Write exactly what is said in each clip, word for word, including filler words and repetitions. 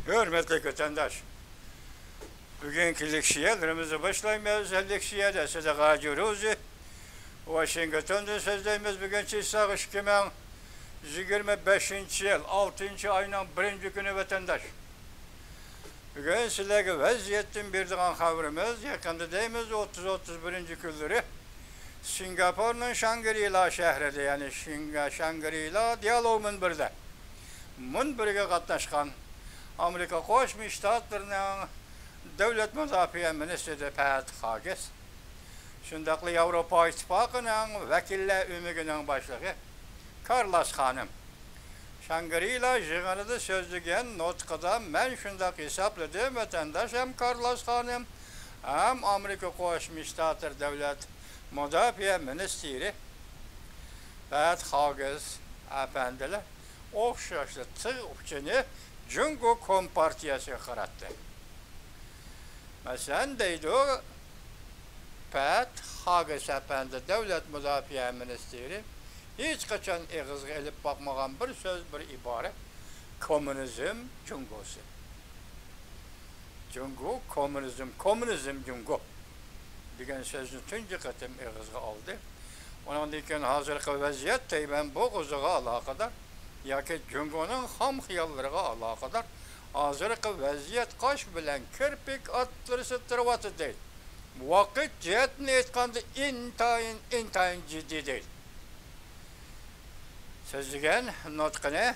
ھۆرمەتلىك ۋەتەنداش، بۈگۈنكى لېكسىيەلىرىمىزنى باشلايمىز. لېكسىيەدە سىدىق ھاجى روزى، ۋاشىنگتوندىن سۆزلەيمىز. بۈگۈن چىشساغ ئىككى مىڭ يىگىرمە بەشىنچى يىل، ئالتىنچى ئاينىڭ بىرىنچى كۈنى ۋەتەنداش. بۈگۈن سىلەرگە ۋەزىيەتتىن بېرىدىغان خەۋىرىمىز، يېقىندا دەيمىز، ئوتتۇز، ئوتتۇز بىرىنچى كۈنلىرى سىنگاپورنىڭ شانگرىلا شەھىرىدە، يەنى شىنگا-، شانگرىلا دىيالوگ مۇنبىرىدە، مۇنبىرىگە قاتناشقان ئامېرىكا قوشما شتاتلىرىنىڭ دۆلەت مۇداپىئە مىنىستىرى پەت خاگېس، شۇنداقلا ياۋروپا ئىتتىپاقىنىڭ ۋەكىللەر ئۆمىكىنىڭ باشلىقى كارلاس خانىم شانگرىلا يىغىنىدا سۆزلىگەن نۇتقىدا مەن شۇنداق ھېسابلىدىم، ۋەتەنداش ھەم كارلاس خانىم ھەم ئامېرىكا قوشما شتاتلىرى دۆلەت مۇداپىئە مىنىستىرى پەت خاگېس ئەپەندىلەر ئوخشاشلا تىغ ئۇچىنى جۇڭگو كومپارتىيەسىگە قاراتتى. مەسىلەن، دەيدۇ، پەت خاگېس ئەپەندى، دۆلەت مۇداپىئە مىنىستىرى، ھېچقاچان ئېغىزغا ئېلىپ باقمىغان بىر سۆز، بىر ئىبارە، كوممۇنىزم جۇڭگوسى. جۇڭگو كوممۇنىزم، كوممۇنىزم جۇڭگو دېگەن سۆزنى تۇنجى قېتىم ئېغىزغا ئالدى. ئۇنىڭدىن كېيىن ھازىرقى ۋەزىيەت تەيۋەن بوغۇزىغا ئالاقىدار ياكى جۇڭگونىڭ خام خىياللىرىغا ئالاقىدار، ھازىرقى ۋەزىيەت قاش بىلەن كىرپىك ئوتتۇرىسىدا تۇرۇۋاتىدۇ دەيدۇ. ۋاقىت جەھەتتىن ئېيتقاندا ئىنتايىن، ئىنتايىن جىددىي دەيدۇ. سۆزلىگەن نۇتقىنى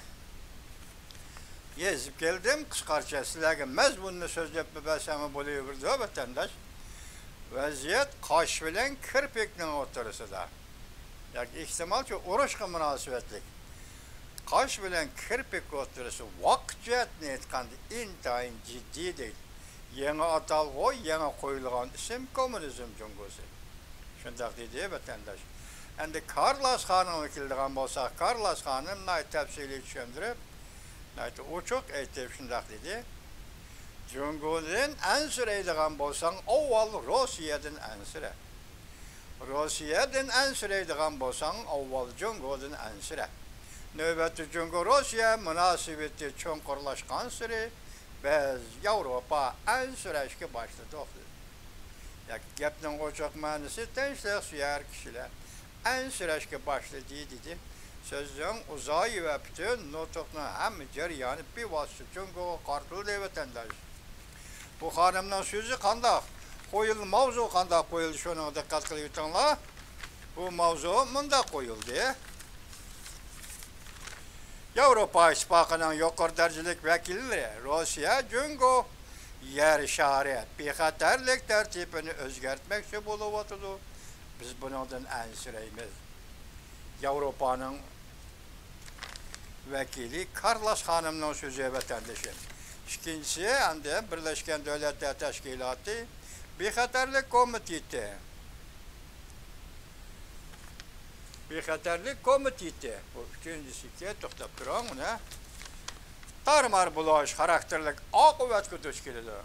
يېزىپ كەلدىم قىسقارچە. سىلەرگە مەزمۇننى سۆزلەپ بەرسەممۇ بولۇۋېرىدۇ، ۋەتەنداش. ۋەزىيەت قاش بىلەن كىرپىكنىڭ ئوتتۇرىسىدا. ياكى ئېھتىمالچۇ ئۇرۇشقا مۇناسىۋەتلىك. قاش بىلەن كىرپىك ئوتتۇرىسى ۋاقىت جەھەتتىن ئېيتقاندا ئىنتايىن جىددىي دەيدۇ. يېڭى ئاتالغۇ، يېڭى قويۇلغان ئىسىم كوممۇنىزم جۇڭگوسى. شۇنداق دېدى ۋەتەنداش. ئەمدى كارلاس خانىمغا كېلىدىغان بولساق، كارلاس خانىم ناھايىتى تەپسىلىي چۈشەندۈرۈپ، ناھايىتى ئوچۇق ئېيتىپ شۇنداق دېدى، جۇڭگودىن ئەنسىرەيدىغان بولساڭ، ئاۋۋال روسىيەدىن ئەنسىرە. روسىيەدىن ئەنسىرەيدىغان بولساڭ، ئاۋۋال جۇڭگودىن ئەنسىرە. نۆۋەتتە جۇڭگو روسىيە مۇناسىۋىتى چوڭقۇرلاشقانسېرى بىز ياۋروپا ئەنسىرەشكە باشلىدۇق. ياكى گەپنىڭ ئوچۇق مەنىسى، تىنچلىق سۆيەر كىشىلەر ئەنسىرەشكە باشلىدى، دېدى. سۆزنىڭ ئۇزايى ۋە پۈتۈن نۇتۇقنىڭ ھەممە جەريانى بىۋاسىتە جۇڭگوغا قارىتىلدى، ۋەتەنداش. بۇ خانىمنىڭ سۆزى قانداق قويۇلدى، ماۋزۇ قانداق قويۇلدى، شۇنىڭغا دىققەت قىلىۋېتىڭلار. بۇ ماۋزۇ مۇنداق قويۇلدى. ياۋروپا ئىتتىپاقىنىڭ يۇقىرى دەرىجىلىك ۋەكىللىرى روسىيە، جۇڭگو يەر شارى بىخەتەرلىك تەرتىپىنى ئۆزگەرتمەكچى بولۇۋاتىدۇ. بىز بۇنىڭدىن ئەنسىرەيمىز. ياۋروپانىڭ ۋەكىلى كارلاس خانىمنىڭ سۆزى، ۋەتەندىشىم. ئىككىنچىسى، ئاندىن بىرلەشكەن دۆلەتلەر تەشكىلاتى بىخەتەرلىك كومىتېتى. بىخەتەرلىك كومىتېتى. بۇ ئۈچىنچىسىكى، توختاپ تۇرۇڭ، مانا. تارمار بولۇش خاراكتېرلىك ئاقىۋەتكە دۇچ كېلىدۇ.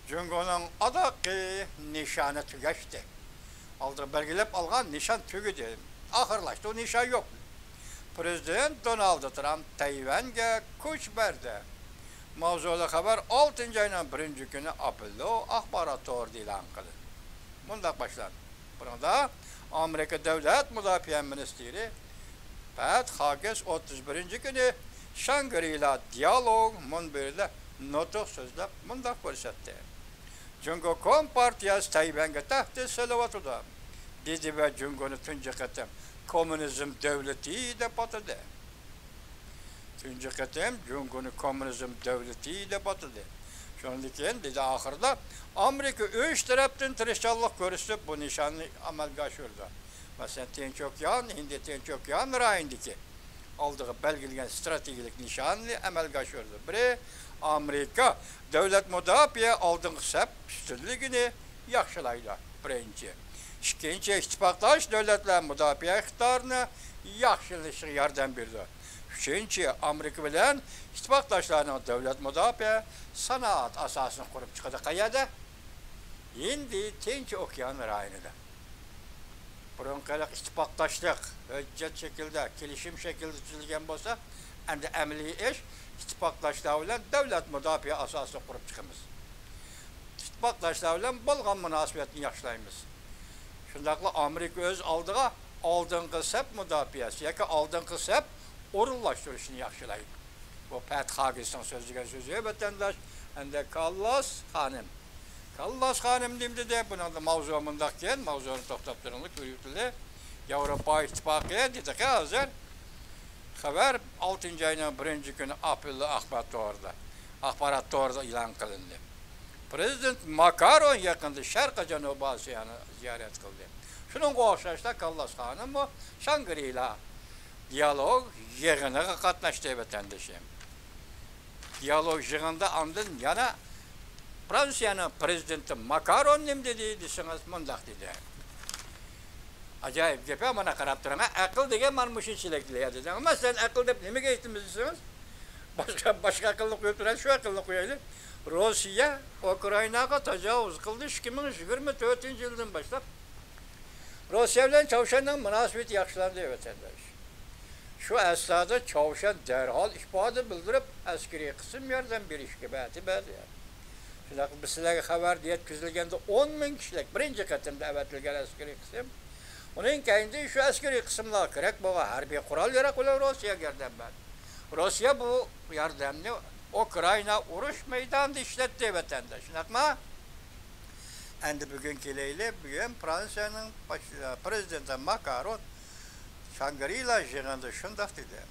جۇڭگونىڭ ئاداققى نىشانى تۈگەشتى. ئالدىغا بەلگىلەپ ئالغان نىشان تۈگىدى. ئاخىرلاشتى، ئۇ نىشان يوق. پرېزىدېنت دونالد ترامپ تەيۋەنگە كۈچ بەردى. ماۋزۇلۇق خەۋەر ئالتىنچى ئاينىڭ بىرىنچى كۈنى ئاپوللو ئاخبارات تورىدا ئېلان قىلىندى. مۇنداق باشلاندى. بۇنىڭدا ئامېرىكا دۆلەت مۇداپىئە مىنىستىرى پەت خاگېس ئوتتۇز بىرىنچى كۈنى شانگرىلا دىيالوگ مۇنبىرىدە نۇتۇق سۆزلەپ مۇنداق كۆرسەتتى: جۇڭگو كومپارتىيەسى تەيۋەنگە تەھدىت سېلىۋاتىدۇ، دېدى ۋە جۇڭگونى تۇنجى قېتىم كوممۇنىزم دۆلىتى دەپ ئاتىدى. تۇنجى قېتىم جۇڭگونى كوممۇنىزم دۆلىتى دەپ ئاتىدى. شۇنىڭدىن كېيىن، دېدى، ئاخىرىدا ئامېرىكا ئۈچ تەرەپتىن تىرىشچانلىق كۆرسىتىپ، بۇ نىشاننى ئەمەلگە ئاشۇرىدۇ. مەسىلەن، تىنچ ئوكيان، ھىندى تىنچ ئوكيان رايونىدىكى ئالدىغا بەلگىلىگەن ئىستراتېگىيەلىك نىشاننى ئەمەلگە ئاشۇرىدۇ. بىرى، ئامېرىكا دۆلەت مۇداپىئە ئالدىنقى سەپ ئۈستۈنلۈكىنى ياخشىلايدۇ، بىرىنچى. ئىككىنچى، ئىتتىپاقداش دۆلەتلەر مۇداپىئە ئىقتىدارىنى ياخشىلىشىغا ياردەم بېرىدۇ. ئۈچىنچى، ئامېرىكا بىلەن ئىتتىپاقداشلارنىڭ دۆلەت مۇداپىئە سانائەت ئاساسىنى قۇرۇپ چىقىدۇ. قەيەردە؟ ھىندى تىنچ ئوكيان رايونىدا. بۇرۇنقى ھېلىقى ئىتتىپاقداشلىق ھۆججەت شەكلىدە، كېلىشىم شەكلىدە تۈزۈلگەن بولسا، ئەمدى ئەمەلىي ئىش ئىتتىپاقداشلار بىلەن دۆلەت مۇداپىئە ئاساسىنى قۇرۇپ چىقىمىز. ئىتتىپاقداشلار بىلەن بولغان مۇناسىۋەتنى ياخشىلايمىز. شۇنداقلا ئامېرىكا ئۆز ئالدىغا ئالدىنقى سەپ مۇداپىئەسى ياكى ئالدىنقى سەپ ئورۇنلاشتۇرۇشنى ياخشىلايدۇ. بۇ پەت خاگىسنىڭ سۆزلىگەن سۆزى، ۋەتەنداش. ئەندى كاللاس خانىم. كاللاس خانىم نېمە دېدى؟ بۇنىڭدا ماۋزۇ مۇنداق ئىكەن، ماۋزۇنى توختاپ تۇرۇڭلار، كۆرۈۋېتىلدى. ياۋروپا ئىتتىپاقى دېدىقى ھازىر. خەۋەر ئالتىنچى ئاينىڭ بىرىنچى كۈنى ئاپرېلدا ئاخبارات تورىدا، ئاخبارات تورىدا ئېلان قىلىندى. پرېزىدېنت ماكرون يېقىندا شەرقىي جەنۇبىي ئاسىيانى زىيارەت قىلدى. شۇنىڭغا ئوخشاشلا كاللاس خانىممۇ شاڭگرىلا دىيالوگ يىغىنىغا قاتناشتى، ۋەتەندىشىم. دىيالوگ يىغىنىدا ئاندىن يەنە فرانسىيەنىڭ پرېزىدېنتى ماكرون نېمە دېدى دېسىڭىز، مۇنداق دېدى. ئاجايىپ گەپ، مانا قاراپ تۇرۇڭ، ئەقىل دېگەن مانا مۇشۇنچىلىك دېدى. مەسىلەن، ئەقىل دەپ نېمىگە ئېيتىمىز دېسىڭىز، باشقا، باشقا ئەقىلنى قويۇپ تۇرۇڭ، شۇ ئەقىلنى قويايلى. روسىيە ئۇكرائىناغا تاجاۋۇز قىلدى ئىككى مىڭ يىگىرمە تۆتىنچى يىلدىن باشلاپ. روسىيە بىلەن چاۋشيەننىڭ مۇناسىۋىتى ياخشىلاندى، ۋەتەنداش. شۇ ئەسنادا چاۋشيەن دەرھال ئىپادە بىلدۈرۈپ، ئەسكىرىي قىسىم ياردەم بېرىشكە ۋەدە بەردى. شۇنداق، بىز سىلەرگە خەۋەردە يەتكۈزۈلگەندە ئون مىڭ كىشىلىك بىرىنچى قېتىمدا ئەۋەتىلگەن ئەسكىرىي قىسىم. ئۇنىڭ كەينىدىن شۇ ئەسكىرىي قىسىملارغا كېرەك بولغان ھەربىي قورال ياراق بىلەن روسىيەگە ياردەم بەردى. روسىيە بۇ ياردەمنى ئۇكرائىنا ئۇرۇش مەيدانىدا ئىشلەتتى، ۋەتەنداش. شۇنداقمۇ؟ ئەمدى بۈگۈن كېلەيلى، بۈگۈن فرانسىيەنىڭ باش-، پرېزىدېنتى ماكرون شاڭگرىلا يىغىنىدا شۇنداق دېدى.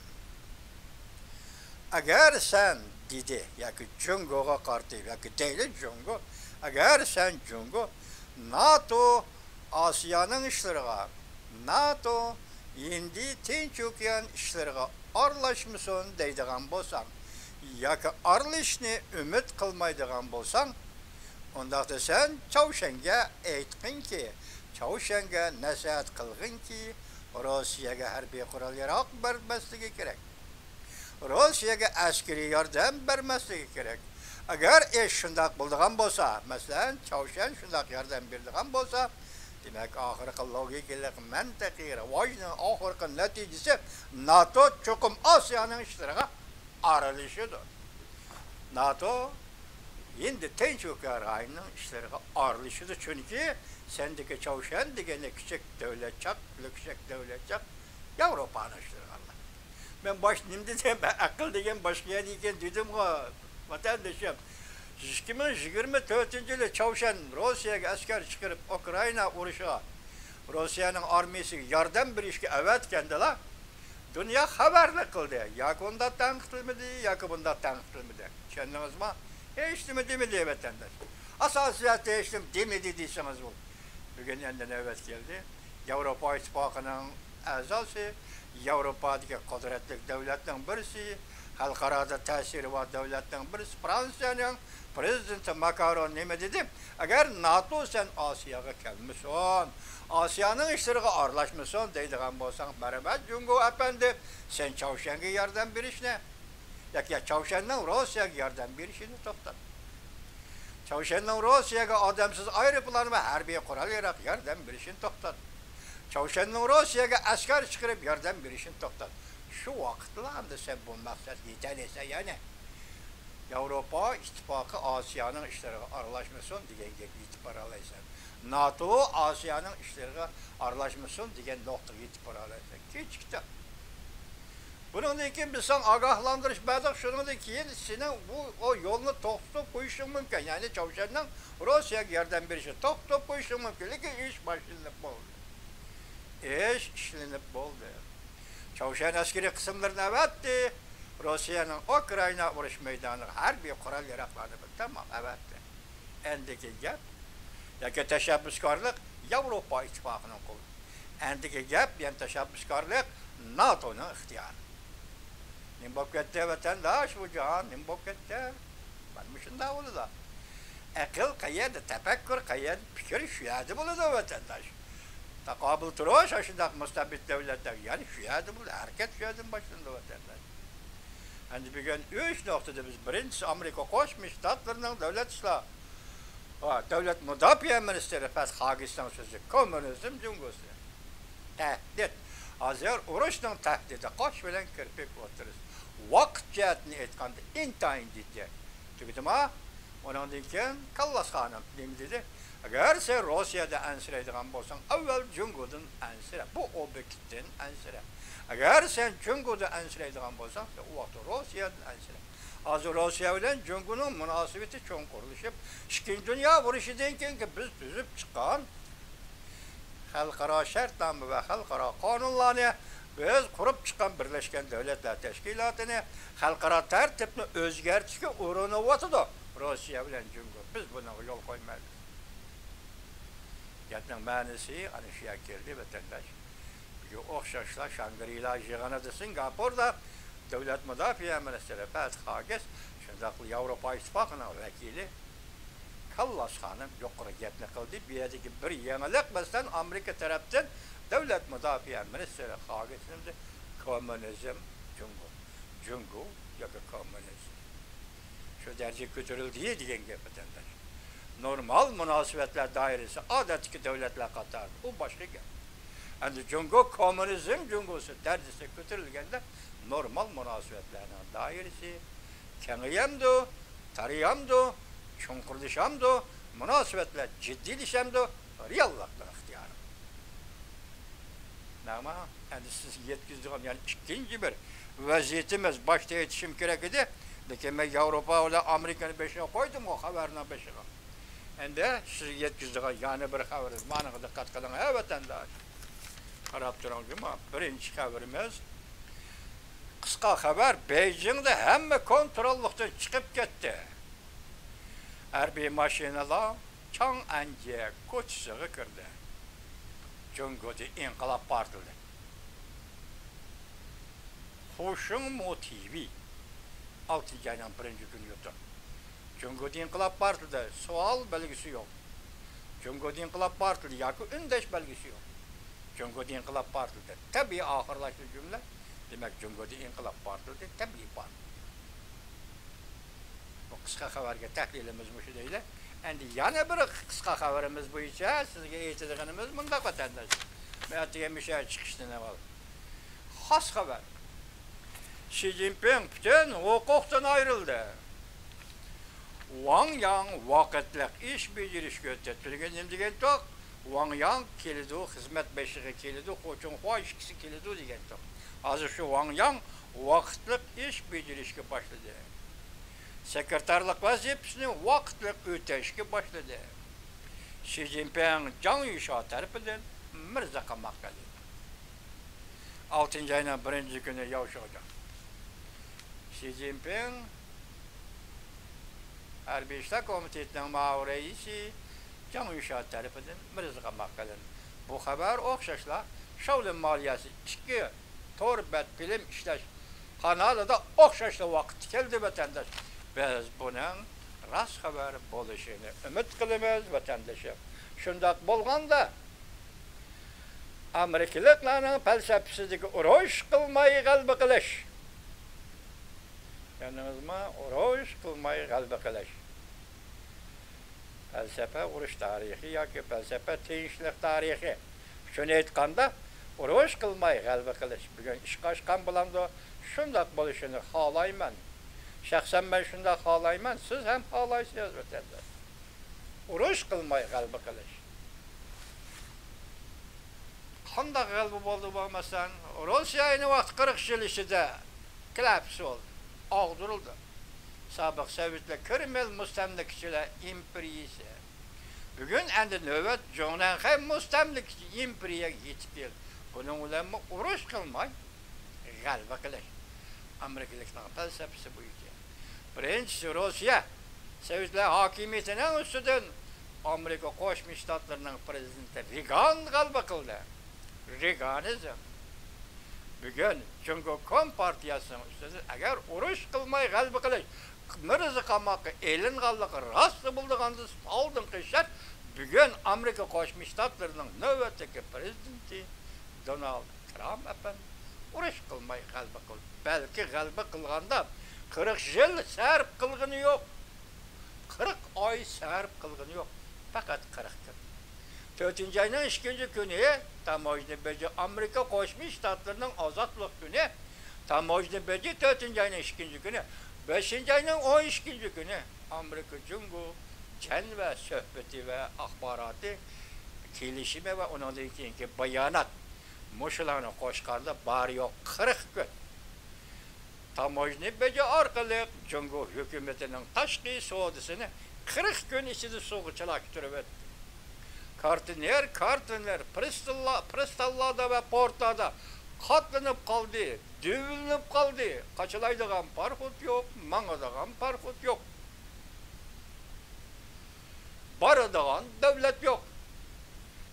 ئەگەر سەن، دېدى، ياكى جۇڭگوغا قارىتىپ، ياكى دەيلى جۇڭگو، ئەگەر سەن جۇڭگو، ناتو ئاسىيانىڭ ئىشلىرىغا، ناتو ھىندى تىنچ ئوكيان ئىشلىرىغا ئارىلاشمىسۇن دەيدىغان بولساڭ، ياكى ئارىلىشىشنى ئۈمىد قىلمايدىغان بولساڭ، ئۇنداقتا سەن چاۋشيەنگە ئېيتقىنكى، چاۋشيەنگە نەسىھەت قىلغىنكى، روسىيەگە ھەربىي قورال ياراق بەرمەسلىكى كېرەك. روسىيەگە ئەسكىرىي ياردەم بەرمەسلىكى كېرەك. ئەگەر ئىش شۇنداق بولىدىغان بولسا، مەسىلەن، چاۋشيەن شۇنداق ياردەم بېرىدىغان بولسا، دېمەك، ئاخىرقى لوگىكىلىق مەنتىقىي راۋاجنىڭ ئاخىرقى نەتىجىسى ناتو چوقۇم ئاسىيانىڭ ئىشلىرىغا ئارىلىشىدۇ. ناتو ھىندى تىنچ ئوكيان رايونىنىڭ ئىشلىرىغا ئارىلىشىدۇ، چۈنكى سەندىكى چاۋشيەن دېگەننى كىچىك دۆلەتچاق، كىچىك دۆلەتچاق ياۋروپانىڭ ئىشلىرىغا ئارىلاشتى. مەن باش نېمە دېدىم؟ مەن ئەقىل دېگەن باشقا يەردە ئىكەن دېدىمغۇ، ۋەتەندىشىم. ئىككى مىڭ يىگىرمە تۆتىنچى يىلى چاۋشيەن روسىيەگە ئەسكەر چىقىرىپ، ئۇكرائىنا ئۇرۇشىغا، روسىيەنىڭ ئارمىيىسىگە ياردەم بېرىشكە ئەۋەتكەندىلا، دۇنيا خەۋەرلىك قىلدى. ياكى ئۇنداق تەنقىدلىمىدى، ياكى بۇنداق تەنقىدلىمىدى. چۈشەندىڭىزمۇ؟ ھېچنېمە دېمىدى، ۋەتەنداش. ئاساسىي جەھەتتە ھېچنېمە دېمىدى دېسىڭىز بولىدۇ. بۈگۈن ئەمدى نۆۋەت كەلدى. ياۋروپا ئىتتىپاقىنىڭ ئەزاسى، ياۋروپادىكى قۇدرەتلىك دۆلەتنىڭ بىرسى، خەلقئارادا تەسىرى بار دۆلەتنىڭ بىرسى فرانسىيەنىڭ پرېزىدېنتى ماكرون نېمە دېدى؟ ئەگەر ناتو سەن ئاسىياغا كەلمىسۇن، ئاسىيانىڭ ئىشلىرىغا ئارىلاشمىسۇن دەيدىغان بولساڭ، مەرھەمەت، جۇڭگو ئەپەندى، سەن چاۋشيەنگە ياردەم بېرىشنى ياكى چاۋشيەننىڭ روسىيەگە ياردەم بېرىشىنى توختات. چاۋشيەننىڭ روسىيەگە ئادەمسىز ئايروپىلان ۋە ھەربىي قورال ياراق ياردەم بېرىشىنى توختات. چاۋشيەننىڭ روسىيەگە ئەسكەر چىقىرىپ ياردەم بېرىشىنى توختات. شۇ ۋاقىتلا ئەمدى سەن بۇ مەقسەتكە يېتەلەيسەن، يەنى ياۋروپا ئىتتىپاقى ئاسىيانىڭ ئىشلىرىغا ئارىلاشمىسۇن دېگەن گەپكە يېتىپ بارالايسەن. ناتو ئاسىيانىڭ ئىشلىرىغا ئارىلاشمىسۇن دېگەن نۇقتىغا يېتىپ بارالايسەن. كېچىكتىڭ. بۇنىڭدىن كېيىن بىز ساڭا ئاگاھلاندۇرۇش بەردۇق، شۇنىڭدىن كېيىن سېنىڭ بۇ، ئۇ يولنى توختىتىپ قويۇشۇڭ مۇمكىن، يەنى چاۋشيەننىڭ روسىيەگە ياردەم بېرىشىنى توختىتىپ قويۇشۇڭ مۇمكىن، لېكىن ئىش باشلىنىپ بولدى. ئىش ئىشلىنىپ بولدى. چاۋشيەن ئەسكىرىي قىسىملىرىنى ئەۋەتتى، روسىيەنىڭ ئۇكرائىنا ئۇرۇش مەيدانىغا ھەربىي قورال ياراقلارنى، تامام، ئەۋەتتى. ئەندىكى گەپ ياكى تەشەببۇسكارلىق ياۋروپا ئىتتىپاقىنىڭ قولىدا. ئەندىكى گەپ يەنە تەشەببۇسكارلىق ناتونىڭ ئىختىيارى. نېمە بولۇپ كەتتى ۋەتەنداش بۇ جاھان؟ نېمە بولۇپ كەتتى؟ مانا مۇشۇنداق بولىدۇ. ئەقىل قەيەردە، تەپەككۇر قەيەردە، پىكىر شۇ يەردە بولىدۇ ۋەتەنداش. تاقابىل تۇرۇش ئاشۇنداق مۇستەبىت دۆلەتلەر يەنە شۇ يەردە بولىدۇ. ھەرىكەت شۇ يەردىن باشلىنىدۇ ۋەتەنداش. ئەمدى بۈگۈن ئۈچ نۇقتىدا بىز، بىرىنچىسى ئامېرىكا قوشما شتاتلىرىنىڭ دۆلەت ئىشلار، ۋە دۆلەت مۇداپىئە مىنىستىرى پەت خاگىسنىڭ سۆزى، كوممۇنىزم جۇڭگوسى. تەھدىت. ھازىر ئۇرۇشنىڭ تەھدىتى قاش بىلەن كىرپىك ئوتتۇرىسى. ۋاقىت جەھەتتىن ئېيتقاندا ئىنتايىن جىددىي. تۈگىدىما؟ ئۇنىڭدىن كېيىن كاللاس خانىم نېمە دېدى؟ ئەگەر سەن روسىيەدىن ئەنسىرەيدىغان بولساڭ، ئەۋۋەل جۇڭگودىن ئەنسىرە، بۇ ئوبيېكتتىن ئەنسىرە. ئەگەر سەن جۇڭگودىن ئەنسىرەيدىغان بولساڭ، سەن ئۇ ۋاقىتتا روسىيەدىن ئەنسىرە. ھازىر روسىيە بىلەن جۇڭگونىڭ مۇناسىۋىتى چوڭقۇرلىشىپ، ئىككىنچى دۇنيا ئۇرۇشىدىن كېيىنكى بىز تۈزۈپ چىققان خەلقئارا شەرتنامە ۋە خەلقئارا قانۇنلارنى، بىز قۇرۇپ چىققان بىرلەشكەن دۆلەتلەر تەشكىلاتىنى، خەلقئارا تەرتىپنى ئۆزگەرتىشكە ئۇرۇنۇۋاتىدۇ روسىيە بىلەن جۇڭگو. بىز بۇنىڭغا يول قويمايمىز. گەپنىڭ مەنىسى ئەنە شۇ يەرگە كەلدى، ۋەتەنداش. بۈگۈن ئوخشاشلا شانگرىلا يىغىنىدا سىنگاپوردا دۆلەت مۇداپىئە مىنىستىرى پەت خاگىس، شۇنداقلا ياۋروپا ئىتتىپاقىنىڭ ۋەكىلى كاللاس خانىم يۇقىرى گەپنى قىلدى. بۇ يەردىكى بىر يېڭىلىق، مەسىلەن، ئامېرىكا تەرەپتىن دۆلەت مۇداپىئە مىنىستىرى خاگىس نېمە دېدى؟ كوممۇنىزم جۇڭگو، جۇڭگو ياكى كوممۇنىزم. شۇ دەرىجىگە كۆتۈرۈلدى دېگەن گەپ، ۋەتەنداش. نورمال مۇناسىۋەتلەر دائىرىسى ئادەتتىكى دۆلەتلەر قاتارىدا، ئۇ باشقا گەپ. ئەمدى جۇڭگو كوممۇنىزم جۇڭگوسى دەرىجىسىگە كۆتۈرۈلگەندە، نورمال مۇناسىۋەتلەرنىڭ دائىرىسى كېڭىيەمدۇ، تارىيامدۇ، چوڭقۇرلىشامدۇ، مۇناسىۋەتلەر جىددىيلىشەمدۇ، رېئاللىقنىڭ ئىختىيارى. مانا ئەمدى سىزگە يەتكۈزىدىغان يەنە ئىككىنچى بىر ۋەزىيىتىمىز، باشتا ئېيتىشىم كېرەك ئىدى، لېكىن مەن ياۋروپا بىلەن ئامېرىكىنى بېشىغا قويدۇمغۇ خەۋەرنىڭ بېشىغا. ئەمدى سىزگە يەتكۈزىدىغان يەنە بىر خەۋىرىمىز، مانىڭغا دىققەت قىلىڭ ھە ۋەتەنداش. قاراپ تۇرۇڭ جۇمۇ، بىرىنچى خەۋىرىمىز. قىسقا خەۋەر، بېيجىڭدا ھەممە كونتروللۇقتىن چىقىپ كەتتى. ھەربىي ماشىنىلار چاڭئەنجيې كوچىسىغا كىردى. جۇڭگودىن ئىنقىلاب پارتلىدى. خۇشىڭ مو تىۋى، ئالتىنچى ئاينىڭ بىرىنچى كۈنى يۇتۇق. جۇڭگودىن ئىنقىلاب پارتلىدى، سوئال بەلگىسى يوق. جۇڭگودىن ئىنقىلاب پارتلىدى ياكى ئۈندەش بەلگىسى يوق. جۇڭگودىن ئىنقىلاب پارتلىدى. تەبىئىي ئاخىرلاشتى جۈملە. دېمەك، جۇڭگودىن ئىنقىلاب پارتلىدى، تەبىئىي پارتلىدى. بۇ قىسقا خەۋەرگە تەھلىلىمىز مۇشۇ دەيلى. ئەمدى يەنە بىر قىسقا خەۋىرىمىز بويىچە سىزگە ئېيتىدىغىنىمىز مۇنداق، ۋەتەنداش. مەن ئەتىگەن مۇشۇ يەرگە چىقىشتىن ئاۋۋال خاس خەۋەر. شى جىنپىڭ پۈتۈن ھوقۇقتىن ئايرىلدى. ۋاڭ ياڭ ۋاقىتلىق ئىش بېجىرىشكە ئۆتتى. تۈنۈگۈن نېمە دېگەنتۇق؟ ۋاڭ ياڭ كېلىدۇ، خىزمەت بېشىغا كېلىدۇ، خو چۇڭخۇا ئىككىسى كېلىدۇ دېگەنتۇق. ھازىر شۇ ۋاڭ ياڭ ۋاقىتلىق ئىش بېجىرىشكە باشلىدى. سېكرېتارلىق ۋەزىپىسىنى ۋاقىتلىق ئۆتەشكە باشلىدى. شى جىنپىڭ جاڭ يۈشا تەرىپىدىن مىرزا قاماققا ئېلىندى. ئالتىنچى ئاينىڭ بىرىنچى كۈنى ياۋشىغۇجاڭ. شى جىنپىڭ ھەربىي ئىشلار كومىتېتىنىڭ مۇئاۋىن رەئىسى جاڭ يۈشا تەرىپىدىن مىرزا قاماققا ئېلىندى. بۇ خەۋەر ئوخشاشلا شاۋلىن مالىيەسى ئىككى تور بەت فىلىم ئىشلەش قانالىدا ئوخشاشلا ۋاقىتتا كەلدى، ۋەتەنداش. بىز بۇنىڭ راست خەۋەر بولۇشىنى ئۈمىد قىلىمىز، ۋەتەندىشىم. شۇنداق بولغاندا، ئامېرىكىلىقلارنىڭ پەلسەپىسىدىكى ئۇرۇش قىلماي غەلىبە قىلىش. چۈشەندىڭىزمۇ؟ ئۇرۇش قىلماي غەلىبە قىلىش. پەلسەپە ئۇرۇش تارىخى ياكى پەلسەپە تىنچلىق تارىخى. شۇنى ئېيتقاندا، ئۇرۇش قىلماي غەلىبە قىلىش بۈگۈن ئىشقا ئاشقان بولامدۇ؟ شۇنداق بولۇشىنى خالايمەن. شەخسەن مەن شۇنداق خالايمەن، سىز ھەم خالايسىز، ۋەتەنداش. ئۇرۇش قىلماي غەلىبە قىلىش. قانداق غەلىبە بولدى بولمىسا، روسىيە ئەينى ۋاقىت قىرىق يىل ئىچىدە كوللاپس بولدى، ئاغدۇرۇلدى. سابىق سوۋېتلار، كرېمىل مۇستەملىكىچىلەر ئىمپېرىيىسى. بۈگۈن ئەمدى نۆۋەت جۇڭنەنخەي مۇستەملىكىچى ئىمپېرىيەگە يېتىپ كەلدى. بۇنىڭ بىلەنمۇ ئۇرۇش قىلماي، غەلىبە قىلىش. ئامېرىكىلىكنىڭ پەلسەپىسى بويىچە. بىرىنچىسى، روسىيە سوۋېتلار ھاكىمىيىتىنىڭ ئۈستىدىن ئامېرىكا قوشما شتاتلىرىنىڭ پرېزىدېنتى رېگان غەلىبە قىلدى. رېگانىزم. بۈگۈن جۇڭگو كومپارتىيەسىنىڭ ئۈستىدىن ئەگەر ئۇرۇش قىلماي غەلىبە قىلىش، مىرزا قاماققا ئېلىنغانلىقى راست بولىدىغاندا، ئالدىنقى شەرت بۈگۈن ئامېرىكا قوشما شتاتلىرىنىڭ نۆۋەتتىكى پرېزىدېنتى دونالد ترامپ ئەپەندى ئۇرۇش قىلماي غەلىبە قىلدى. بەلكى غەلىبە قىلغاندا قىرىق يىل سەرپ قىلغىنى يوق. قىرىق ئاي سەرپ قىلغىنى يوق. پەقەت قىرىق كۈن. تۆتىنچى ئاينىڭ ئىككىنچى كۈنى تاموژنا بېجى ئامېرىكا قوشما شتاتلىرىنىڭ ئازادلىق كۈنى تاموژنا بېجى تۆتىنچى ئاينىڭ ئىككىنچى كۈنى، بەشىنچى ئاينىڭ ئون ئىككىنچى كۈنى ئامېرىكا جۇڭگو جەنۋە سۆھبىتى ۋە ئاخباراتى كېلىشىمى ۋە ئۇنىڭدىن كېيىنكى بايانات، مۇشۇلارنى قوشقاندا بارى يوق قىرىق كۈن تاموژنا بېجى ئارقىلىق جۇڭگو ھۆكۈمىتىنىڭ تاشقى سودىسىنى قىرىق كۈن ئىچىدە سۇغا چىلاكتۇرۇۋەتتى. كارتنېر، كارتنېر، پىرىستانلاردا ۋە پورتلاردا قاتلىنىپ قالدى، دۈۋۈللىنىپ قالدى. قاچىلايدىغان پاراخوت يوق، ماڭىدىغان پاراخوت يوق. بارىدىغان دۆلەت يوق.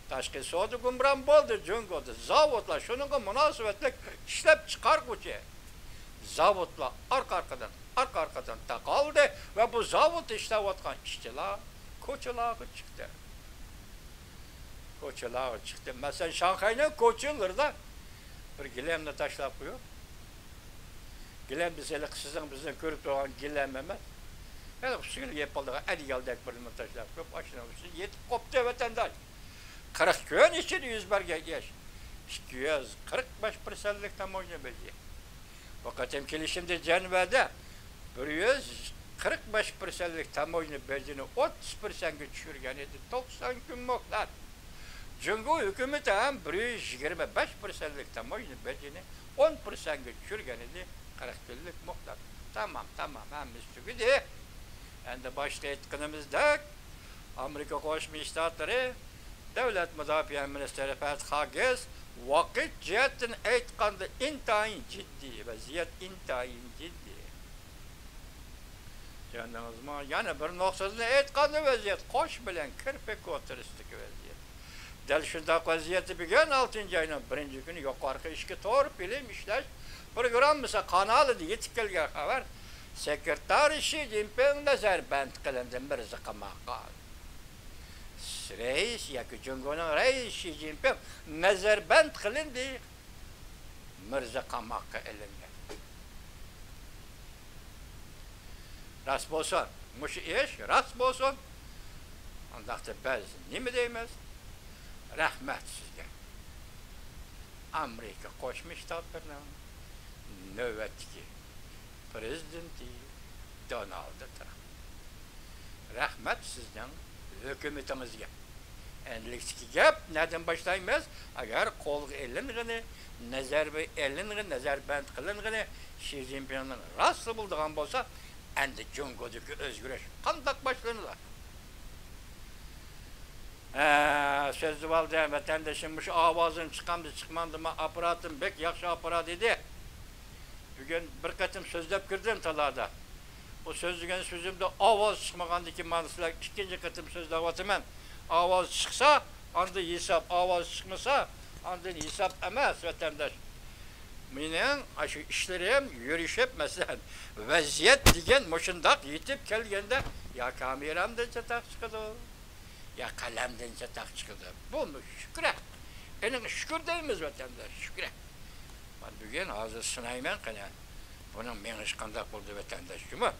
تاشقى سودا گۇمران بولدى، جۇڭگودا زاۋۇتلار شۇنىڭغا مۇناسىۋەتلىك ئىشلەپچىقارغۇچى زاۋۇتلار ئارقا-ئارقىدىن، ئارقا-ئارقىدىن تاقالدى ۋە بۇ زاۋۇتتا ئىشلەۋاتقان ئىشچىلار كوچىلارغا چىقتى. كوچىلارغا چىقتى. مەسىلەن، شاڭخەينىڭ كوچىلىرىدا بىر گىلەمنى تاشلاپ قويۇپ، گىلەم دېسە، ھېلىقى سىزنىڭ، بىزنىڭ كۆرۈپ تۇرغان گىلەم ئەمەس. ھېلىقى ئۈستىگە يېپىلىدىغان ئەدىگەلدەك بىر نېمە تاشلاپ قويۇپ، ئاشۇنىڭ ئۈستىدە يېتىپ قوپتى ۋەتەنداش. قىرىق كۈن ئىچىدە يۈز بەرگەن ئىش. ئىككى يۈز قىرىق بەش پىرسەنتلىك تاموژنا بېجى. بۇ قېتىم كېلىشىمدە جەنۋەدە بىر يۈز قىرىق بەش پىرسەنتلىك تاموژنا بېجىنى ئوتتۇز پىرسەنتكە چۈشۈرگەن ئىدى، توقسان كۈن مۆھلەت. جۇڭگو ھۆكۈمىتى ھەم بىر يۈز يىگىرمە بەش پىرسەنتلىك تاموژنا بېجىنى ئون پىرسەنتكە چۈشۈرگەن ئىدى، قىرىق كۈنلۈك مۆھلەت. تامام، تامام، ھەممىسى تۈگىدى. ئەمدى باشتا ئېيتقىنىمىزدەك، ئامېرىكا قوشما شتاتلىرى دۆلەت مۇداپىئە مىنىستىرى پەت خاگگىس، ۋاقىت جەھەتتىن ئېيتقاندا، ئىنتايىن جىددىي، ۋەزىيەت ئىنتايىن جىددىي. چۈشەندىڭىزمۇ؟ يەنە بىر نۇقتىدىن ئېيتقاندا، ۋەزىيەت قوش بىلەن كىرپىك ئوتتۇرىسىدىكى ۋەزىيەت. دەل شۇنداق ۋەزىيەتتە بۈگۈن ئالتىنچى ئاينىڭ بىرىنچى كۈنى يۇقىرىقى ئىچكى تور فىلىم ئىشلەش پروگراممىسى قانالىدا يېتىپ كەلگەن خەۋەر، سېكرېتارى شى جىنپىڭ نەزەربەند قىلىندى، مىرزا قاماققا. رەئىس ياكى جۇڭگونىڭ رەئىسى شى جىنپىڭ نەزەربەند قىلىندى، مىرزا قاماققا ئېلىندى. راست بولسۇن، مۇشۇ ئىش راست بولسۇن. ئۇنداقتا بىز نېمە دەيمىز؟ رەھمەت سىزگە. ئامېرىكا قوشما شتاتلىرىنىڭ نۆۋەتتىكى پرېزىدېنتى دونالد ترامپ. رەھمەت سىزنىڭ ھۆكۈمىتىڭىزگە. ئەمدىلىكتىكى گەپ نەدىن باشلايمىز؟ ئەگەر قولغا ئېلىنغىنى، نەزەرگە ئېلىنغىنى، نەزەربەند قىلىنغىنى شى جىنپىڭنىڭ راستلا بولىدىغان بولسا، ئەمدى جۇڭگودىكى ئۆزگىرىش قانداق باشلىنىدۇ؟ ھە، سۆزلىۋالدىم، ۋەتەندىشىم مۇشۇ ئاۋازىم چىقامدۇ، چىقمامدۇ، مانا ئاپپاراتىم بەك ياخشى ئاپپارات ئىدى. بۈگۈن بىر قېتىم سۆزلەپ كىردىم تالادا. ئۇ سۆزلىگەن سۆزۈمدە ئاۋاز چىقمىغاندىكىن، مانا سىلەرگە ئىككىنچى قېتىم سۆزلەۋاتىمەن. ئاۋاز چىقسا، ئاندىن ھېساب، ئاۋاز چىقمىسا، ئاندىن ھېساب ئەمەس، ۋەتەنداش. مېنىڭ ئاشۇ ئىشلىرىم يۈرۈشۈپ، مەسىلەن، ۋەزىيەت دېگەن مۇشۇنداق يېتىپ كەلگەندە، يا كامېرامدىن چاتاق چىقىدۇ، يا قەلەمدىن چاتاق چىقىدۇ. بۇمۇ شۈكرى. ئېنىڭ شۈكۈر دەيمىز، ۋەتەنداش، شۈكرى. مانا بۈگۈن ھازىر سىنايمەن، قېنى، بۇنىڭ مېڭىشى قانداق بولدى، ۋەتەنداش، جۇمۇ؟